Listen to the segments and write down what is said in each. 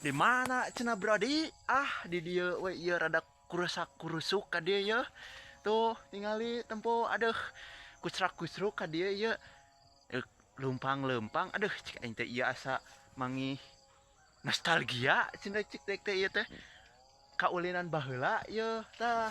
Di mana cenah brodi? Ah, di dieu we ieu rada kurusak-kurusuk ka dieu yeuh. Tuh tingali tempo aduh kusrak-kusruk ka dieu ieu. Leumpang-leumpang aduh cik aing teh ieu asa mangih nostalgia cenah cik teh ieu teh. Kaulinan baheula ieu tah.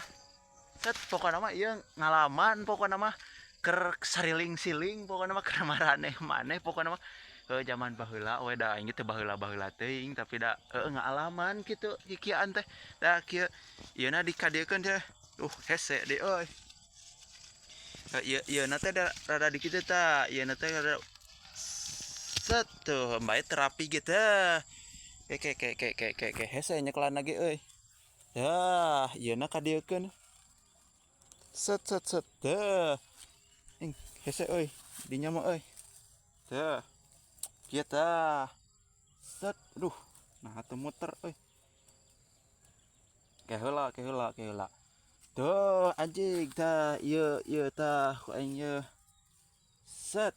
Set pokona mah ieu ngalaman pokona mah keur sariling-siling pokona mah keur maraneh-maneh pokona mah heuh jaman baheula we da aing ge teu baheula-baheula teuing tapi da heueuh ngaalaman kitu kikieuan teh. Tah kieu ieu na dikadiekeun teh hese deui euy. Ieu ieu na teh rada dikitu tah ieu na teh rada set tuh bae teu rapi ge teh. Ke ke ke ke ke ke hese nyekelanna ge euy. Dah, ieu na kadieukeun. Set set set. Tah. Ing, hese euy, dinya mah euy. Tah. Kieu tah. Set. Aduh, nah teu muter euy. Ke heula, ke heula, ke heula. Tuh, anjing tah, ieu ieu tah ku aing ieu. Set.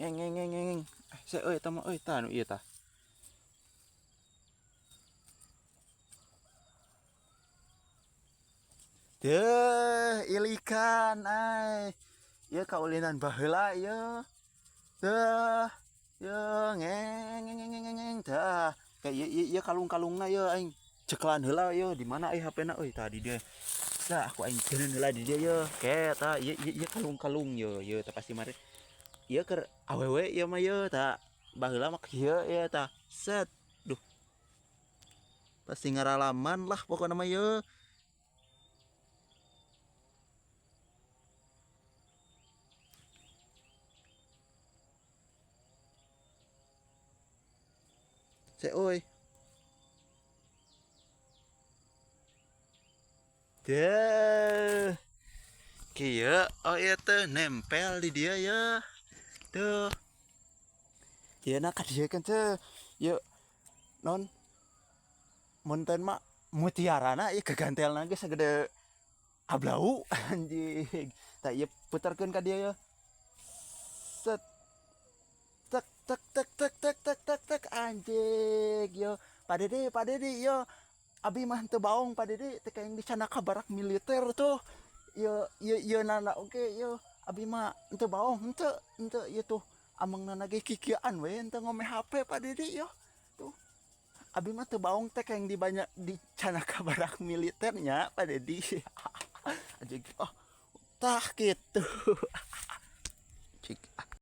Ngeng ngeng ngeng ngeng. Hese euy eta mah euy tah nu ieu tah. Deuh, ilikan ai. Ieu kaulinan baheula ieu. Deuh, ieu ngeng ngeng ngeng ngeng ngeng tah. Kayak ieu ieu ieu kalung-kalungna ieu aing ceklan heula ieu di mana euy HP-na euy tah di dieu. Tah aku aing jeuneun heula di dieu ieu. Ke tah ieu ieu ieu kalung-kalung ieu ieu tah pasti mare. Ieu keur awewe ieu mah ieu tah. Baheula mah kieu ieu tah. Set. Duh. Pasti ngaralaman lah pokona mah ieu. Sek euy. Deuh. Kieu oh ieu teh nempel di dieu ye. Tuh. Ieu na ka dieu kan teh. Ieu non mun teh mah mutiarana ieu gagantelna ge sagede ablau anjing. Tah ieu puterkeun ka dieu ye. Set. Tek tek tek tek tek tek tek tek anjing yo. Pak Dede, Pak Dede yo. Abi mah teu baong Pak Dede teh kayak di sana ka barak militer tuh. Yo yo yo nana oge yo. Abi mah teu baong henteu henteu ieu tuh ameng nana ge kikieuan we henteu ngome HP Pak Dede yo. Tuh. Abi mah teu baong teh kayak di banyak di canaka barak militernya Pak Dedi. Anjing oh tah gitu. Cik ah.